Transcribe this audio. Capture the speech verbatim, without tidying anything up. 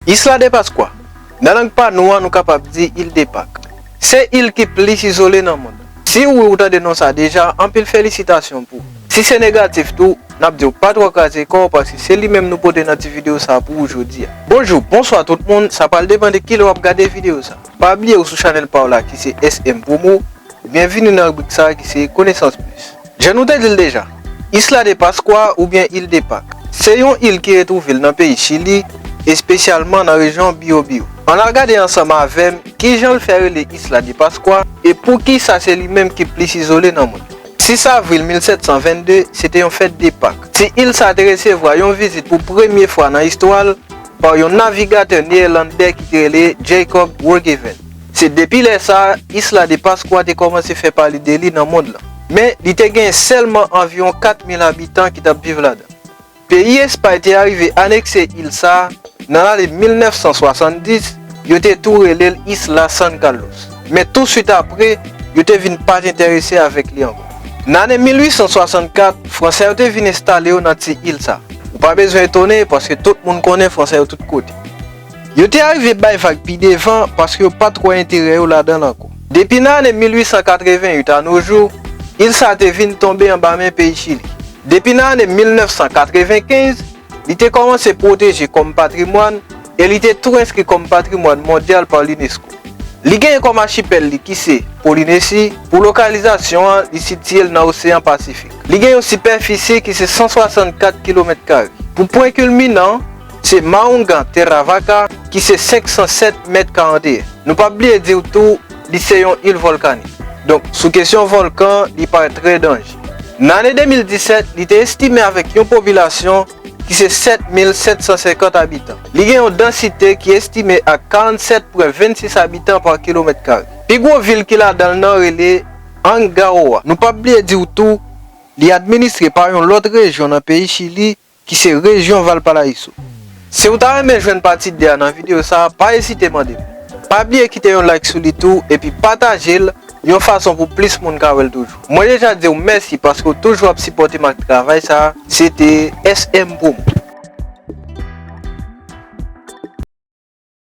Isla de Pascua. Nan lang pa nou an, nou kapab di Il de Pak. Se il ki plis izole nan mond. Si wi ou tande non sa deja, anpil felisitasyon pou ou. Si se negatif tou, n ap di w pa twò kraze kò w paske se li menm nou pote nan ti videyo sa pou ou jodi a. Bonjou, bonswa tout moun, sa pral depann de kilè w ap gade videyo sa. Pa bliye ou sou chanèl pa w la ki se S M Promo, byenvini nan ribrik sa ki se Konesans Plis. Jan nou te di l deja, Isla de Pascua oubyen Il de Pak, se yon il ki retwouve l nan peyi Chili, espesyalman nan rejyon Biobío. Ann al gade ansanm avè m kijan l fè rele Isla de Pascua e poukisa se li menm ki plis izole nan mond. Sis avril mil sèt san vennde, se te yon fèt de Pak. Ti il sa te resevwa yon vizit pou premye fwa nan istwa l pa yon navigatè neyèlandè ki te rele Jacob Roggeveen. Se depi lè sa a, Isla de Pascua te kòmanse fè pale de li nan mond lan. Men, li te genyen sèlman anviwon kat mil abitan ki t ap viv ladan. Peyi Espay te arive anekse il sa a nan lane mil nèf san swasanndis, yo te tou rele l Isla San Carlos. Men touswit apre, yo te vin pa t enterese avèk li ankò. Nan ane mil uit san swasannkat, Fransè yo te vin enstale yo nan ti il sa. Ou pa bezwen etone, paske tout moun konnen Fransè yo tout kote. Yo te arive bay vag pi devan, paske yo pa t wè enterè yo ladan l ankò. Depi nan ane mil uit san katreven uit a no jou, il sa te vin tonbe anba men peyi Chili. Depi nan ane mil nèf san katrevenkenz, li te kòmanse pwoteje kòm patrimwàn e li te tou enskri kòm patrimwàn mondyal pa l'UNESCO. Li genyen kòm achipèl li ki se Polinesi. Pou lokalizasyon an, li sitiye l nan Oseyan Pasifik. Li gen yon sipèfisi ki se san swasannkat kilomèt kare. Pou pwen kilminan, se Maunga Terra Vaca, ki se senk san sèt mèt karanteyen. Nou p ap bliye di w tou, li se yon il vòlkanik. Donk, sou kesyon vòlkan, li parèt trè danje. Nan ane de mil disèt, li te estime avèk yon popilasyon ki se sèt mil sèt san senkant abitan. Li gen yon dansite ki estime ak karannsèt pwen vennsis abitan pa kilomèt kare. Pi gwo vil ki ladan l nan rele Angaroa. Nou p ap bliye di w tou, li administre pa yon lòt rejyon nan peyi Chili, ki se rejyon Valparaíso. Si w ta renmen jwenn pati de a nan videyo sa a, pa ezite mande m. Pa bliye kite yon like sou li tou, epi pataje l yon fason pou plis moun ka wè l toujou. Mwen deja di w mèsi paske w toujou ap sipòte m ak travay sa a. Se te S M Promo.